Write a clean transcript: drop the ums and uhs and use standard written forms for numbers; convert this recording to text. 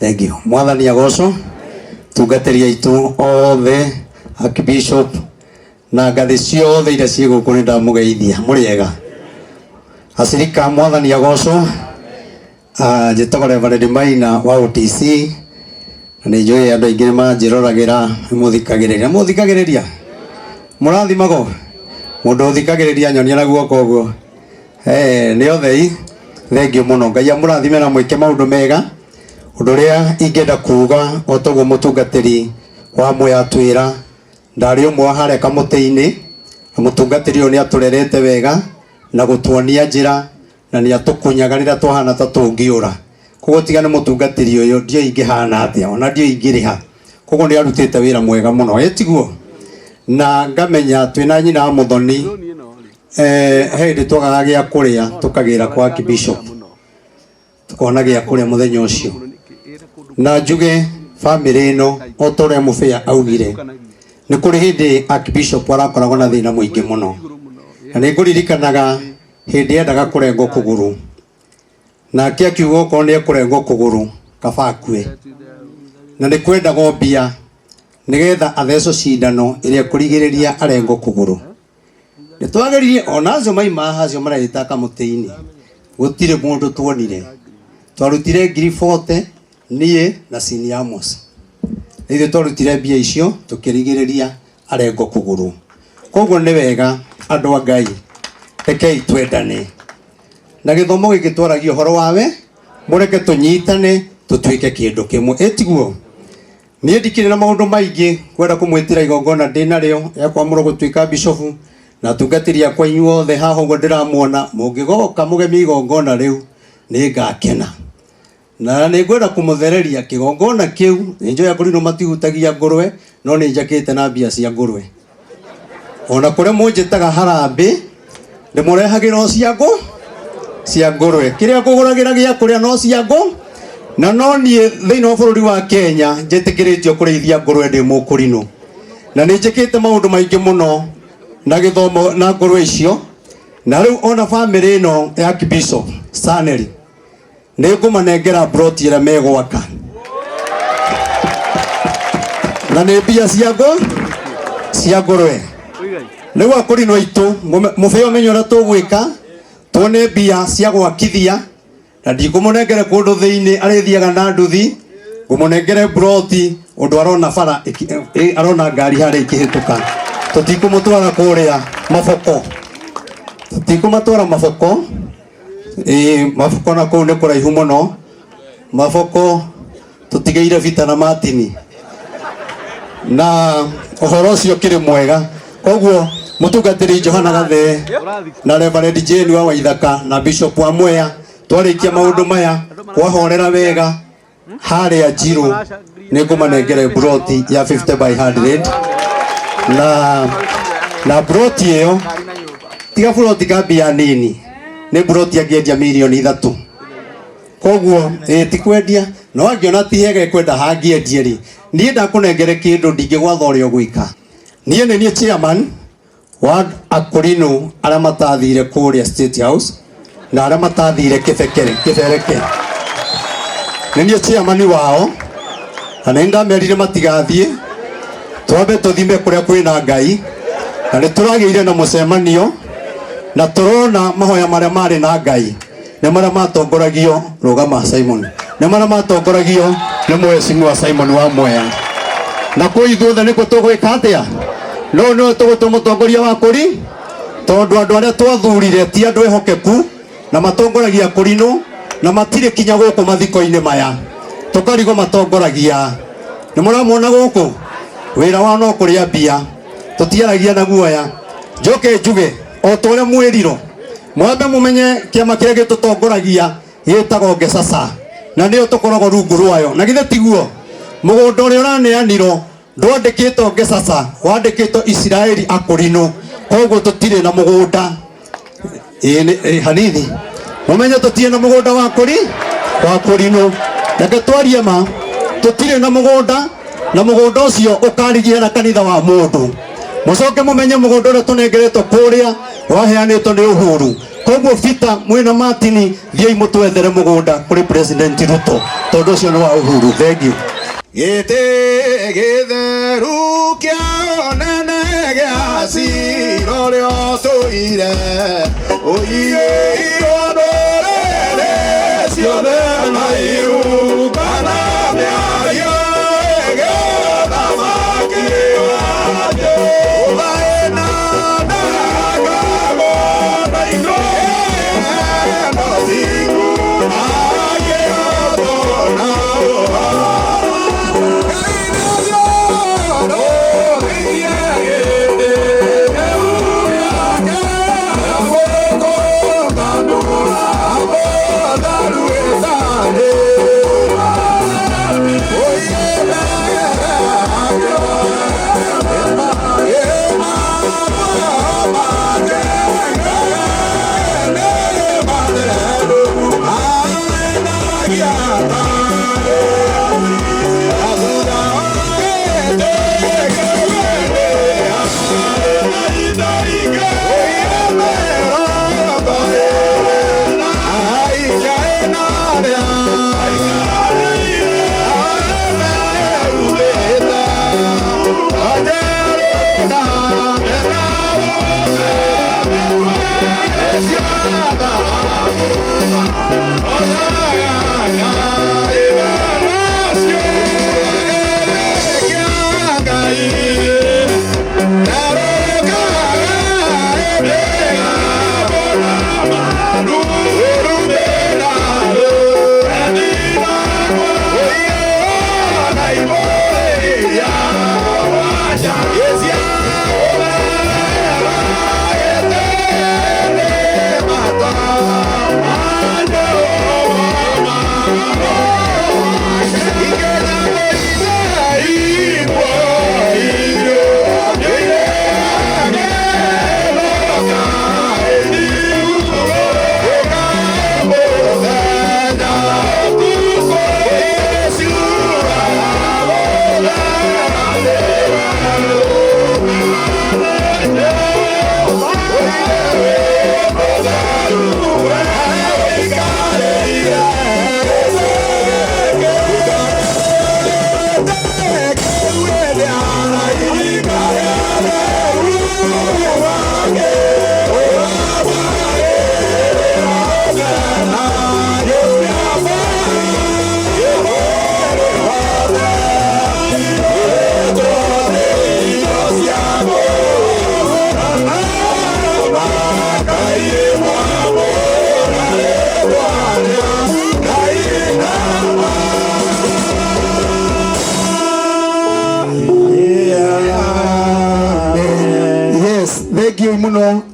Thank you. Mwathani agocwo. Tungatĩri aitũ othe, Archbishop na ngathĩ ciothe iria ciĩ gũkũ nĩ ndamũgeithia. Mũrĩ ega? Acirika mwathani agocwo. Ah, njĩtagwo Reverend Maina wa OTC na nĩ njũĩ andũ aingĩ nĩ manjĩroragĩra nĩ mũthikagĩrĩria. Mũthikagĩrĩria? Mũrathimagwo? Mũndũ ũthikagĩrĩria nyonia na guoko ũguo. Eh, nĩ othei thengiũ mũno. Ngai amũrathime na mwĩke maũndũ mega. Ũndũ ũrĩa ingĩenda kuga o toguo mũtungatĩri wa Mwea atwĩra, ndarĩ ũmwe wa harĩa kamũtĩ-inĩ, na mũtungatĩri ũyũ nĩ atũrerete wega na gũtuonia njĩra na nĩ atũkunyaga rĩrĩa twahana ta tũngĩũra. Koguo tiga nĩ mũtungatĩri ũyũ ndiũĩ ingĩhana atĩa, ona ndiũĩ ingĩrĩha. Koguo nĩ arutĩte wĩra mwega mũno, ĩ tiguo? Na ngamenya twĩna nyina wa Mũthoni, he hĩndĩ twagaga gĩa kũrĩa tũkagĩra kwa Archbishop, tukona gĩa kũrĩa mũthenya ũcio. Na njuge bamĩrĩ ĩno o ta ũrĩa Mũbĩa augire, nĩ kũrĩ hĩndĩ Archbishop arakoragwo na thĩna mũingĩ mũno, na nĩ ngũririkanaga hĩndĩ endaga kũrengwo kũgũrũ, nake akiuga okorwo nĩ ekũrengwo kũgũrũ kaba akue, na nĩ kwendagwo mbia nĩgetha athecwo cindano ĩrĩa ĩkũrigĩrĩria arengwo kũgũrũ. Nĩ twageririe ona acio maima haha acio mareĩta kamũtĩ-inĩ, gũtirĩ mũndũ tuonire. Twarutire ngiri 40 niĩ na Senior Amos, ithuĩ twarutire mbia icio tũkĩrigĩrĩria arengwo kũgũrũ. Koguo nĩ wega andũ a Ngai, rekei twendane. Na gĩthomo gĩkĩ twaragia ũhoro wawe, mũreke tũnyitane tũtuĩke kĩndũ kĩmwe, ĩ tiguo? Niĩ ndikĩrĩ na maũndũ maingĩ kwenda kũmwĩtĩra igongona ndĩ narĩo rĩa kwamũrwo gũtuĩka bishofu, na atungatĩri akwa inyuothe haha ũguo ndĩramuona, mũngĩgoka mũgemie igongona rĩu nĩ ngakena. Na nĩ ngwenda kũmũthereria kĩgongona kĩu, nĩ njũĩ akũrinũ matihutagia ngũrwe, no nĩ njakĩte na mbia cia ngũrwe. Ona kũrĩa mũnjĩtaga harambĩ, ndĩmũrehagĩra o cia ngũ cia ngũrwe. Kĩrĩa ngũgũragĩra gĩa kũrĩa no cia ngũ, na no niĩ thĩinĩ wa bũrũri wa Kenya njĩtĩkĩrĩtio kũrĩithia ngũrwe ndĩ mũkũrinũ. Na nĩ njĩkĩte maũndũ maingĩ mũno na gĩthomo na ngũrwe icio, na rĩu ona bamĩrĩ ĩno ya Archbishop Stanley nĩ ngũmanengera broti ĩrĩa megwaka, na nĩ mbia cia ngũ cia ngũrwe. Rĩu akũrinũ aitũ mũbĩo ũmenye ũrĩa tũgwĩka, tuone mbia cia gwakithia, na ndikũmũnengere kũndũ thĩinĩ arĩthiaga na nduthi, ngũmũnengere broti ũndũ arona bara arona ngari harĩa ikĩhĩtũka. Tũtikũmũtwara kũrĩa maboko, tũtikũmatwara maboko. Ĩĩ, maboko na kũu nĩ kũraihu mũno. Maboko tũtigĩire Vita na Martini, na ũhoro ũcio ũkĩrĩ mwega. Koguo mũtungatĩri Johana Gathee na Reverend Jane wa Waithaka na Bishop wa Mwea, twarĩkia maũndũ maya kwahorera wega harĩa Njirũ, nĩ ngũmanengere broti ya 50 by 100, na broti ĩyo tiga broti ka mbia nini, nĩ broti angĩendia mirioni 3. Koguo ti kwendia, no angĩona ti hega ekwenda hangĩendie rĩ, niĩ ndakũnengere kĩndũ ndingĩgwatha ũrĩa ũgwĩka. Niĩ nĩ niĩ chairman wa akũrinũ arĩa matathire kũrĩa State House na arĩa matathire kĩbekere kĩbereke, nĩ niĩ chairman wao, na nĩ ndamerire matigathiĩ, twambe tũthime kũrĩa kwĩna Ngai, na nĩ tũragĩire na mũcemanio na tũrona mahoya marĩa marĩ na Ngai nĩ marĩa matongoragio rũgama Simon, nĩ marĩa matongoragio nĩ mheshimiwa Simon wa Mwea, na kũu ithuothe nĩkuo tũgwĩka atĩa? No nĩwe tũgũtua mũtongoria wa kũri, tondũ andũ arĩa twathurire ti andũ ehokeku na matongoragia kũrinũ na matirĩ kinya gũkũ mathiko-inĩ maya tũkarigwo matongoragia. Nĩ mũramuona gũkũ wĩra wao no kũrĩa mbia, tũtiaragia na guoya. Njoke njuge o ta ũrĩa mwĩrirwo, mwambe mũmenye kĩama kĩrĩa gĩtũtongoragia gĩtagwo Ngesasa, na nĩyo tũkoragwo rungu rwayo, na githĩ tiguo? Mũgũnda ũrĩa ũraneanirwo ndwandĩkĩtwo Ngesasa, wandĩkĩtwo Isiraeli akũrinũ, koguo tũtirĩ na mũgũnda. Ĩĩ hanini mũmenye tũtirĩ na mũgũnda wa kũri wa kũrinũ. Reke twarie ma, tũtirĩ na mũgũnda, na mũgũnda ũcio ũkarigia na kanitha wa mũndũ. Mũcoke mũmenye mũgũnda ũrĩa tũnengeretwo kũrĩa waheanĩtwo nĩ Uhuru. Koguo Peter mwina Martin thiai mutwethere mugunda kuri President Ruto tondu ucio ni wa Uhuru. Thank you. Gĩtĩ gĩtheru kĩa ũnene gĩa cira ũrĩa ũtũire ũiyũirwo ndũrĩrĩ ciothe na irungana mĩario ĩgĩũthamaki wa Jehova ĩna ndakagwo na igũrũ thingu na kĩhooto na ũhoro. Yes, thank you muno.